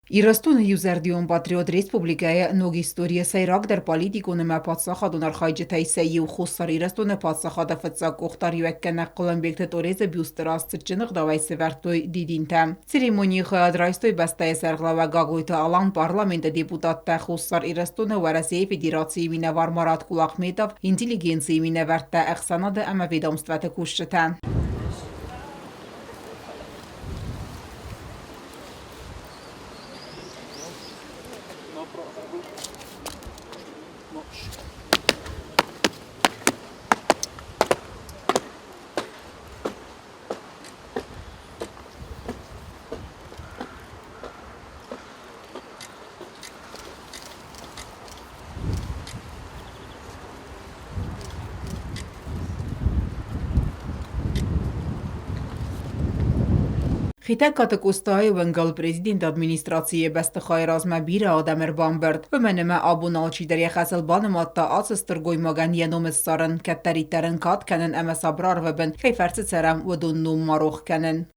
Ирыстоны иузӕрдион патриот республикӕйы ног историйы сӕйрагдӕр политикон ӕмӕ паддзахадон архайджытӕй сӕ иу Хуссар Ирыстоны паддзахады фыццаг къухдариуӕггӕнӕг Хъуылымбегты Торезы бюсты раз цытджын ӕгъдауӕй сӕвӕрдтой дидинтӕ. Церемонийы хайад райстой бӕстӕйы сӕргълӕууӕг Гаглойты Алан, парламенты депутаттӕ, Хуссар Ирыстоны Уӕрӕсейы Федерацийы минӕвар Марат Кулахметов, интеллигенцийы минӕвӕрттӕ, ӕхсӕнады ӕмӕ ведомствӕты кусджытӕ. Хетӕгкаты Къостайы уӕнгӕл президенты администрацийы бӕстыхайы размӕ бирӕ адӕм ӕрбамбырд. Уымӕн ӕмӕ абон алчидӕр йӕ хӕсыл банымадта ацы стыр гоймагӕн йӕ ном ссарын, кӕддӕриддӕр ын кад кӕнын ӕмӕ сабыр арвы бын кӕй фӕрцы цӕрӕм, уыдон ном ма рох кӕнын.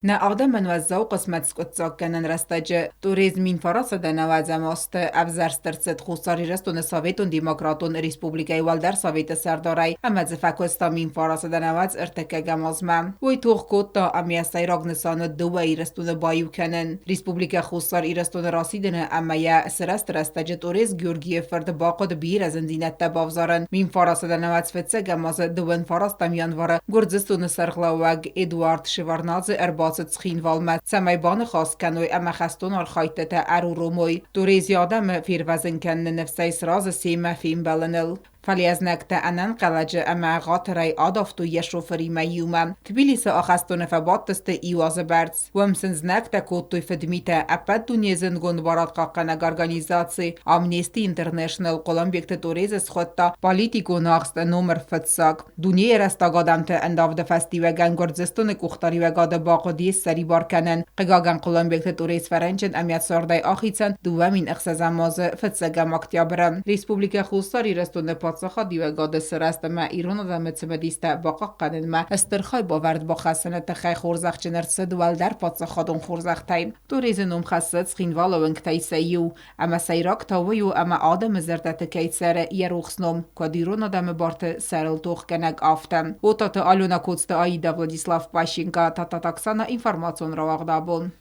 Нӕ адӕмӕн уӕззау хъысмӕт скъуыддзаггӕнӕн рӕстӕджы Торез 1990 азты ӕвзӕрст ӕрцыд Хуссар Ирыстоны Советон Демократон Республикӕйы Уӕлдӕр Советы сӕрдарӕй ӕмӕ дзы фӕкуыста 1993 азмӕ. Уый тох кодта ӕмӕ йӕ сӕйраг нысан уыд дыууӕ Ирыстоны баиу кӕнын. Республикӕ Хуссар Ирыстоны расидыны ӕмӕ йӕ сырӕзты рӕстӕджы Торез Георгийы фырт бахъуыд бирӕ зындзинӕдтӕ бавзарын. 1995 азы 29 январы Гуырдзыстоны сӕргълӕууӕг Эдуард Шеварднадзе ӕрбацыд Цхинвалмӕ, цӕмӕй баныхас кӕной ӕмӕ хӕстон архайдтытӕ ӕруромой. Торези адӕмы фервӕзын кӕныны ныфсӕй сразы семӕ фембӕлыныл. Фӕлӕ знӕгтӕ ӕнӕнхъӕлӕджы ӕмӕ ӕгъатырӕй адавтой йӕ шофыримӕ иумӕ. Тбилисы ахӕстоны фӕбадтысты иу азы бӕрц. Уым сын знӕгтӕ кодтой фыдмитӕ. Ӕппӕт дунейы зындгонд барадхъахъхъӕнӕг организаци Amnesty International Хъуылымбегты Торезы схуыдта политикон ахст номыр фыццаг. Дунейы рӕстаг адӕмты ӕндавды фӕстиуӕгӕн Гуырдзыстоны къухдариуӕгады бахъуыд ссӕрибар кӕнын. Хъыгагӕн, Хъуылымбегты Торез фӕрынчын ӕмӕ цардӕй ахицӕн 2006 азы фыццӕгӕм октябры. Республикӕ Хуссар Ирыстоны паддзахадиуӕгады сырӕзт ӕмӕ ирон адӕмы цымыдистӕ бахъахъхъӕнынмӕ стыр хайбавӕрд бахӕссыны тыххӕй хорзӕхджын ӕрцыд уӕлдӕр паддзахадон хорзӕхтӕй. Торезы ном хӕссы Цхинвалы уынгтӕй сӕ иу. Ӕмӕ сӕйраг та уый у, ӕмӕ адӕмы зӕрдӕты кӕй цӕры йӕ рухс ном, куыд ирон адӕмы барты сӕрыл тохгӕнӕг, афтӕ. Отаты Алена Коцты Аида, Владислав Пащенко, Татат Оксана, информацион рауагъд абон.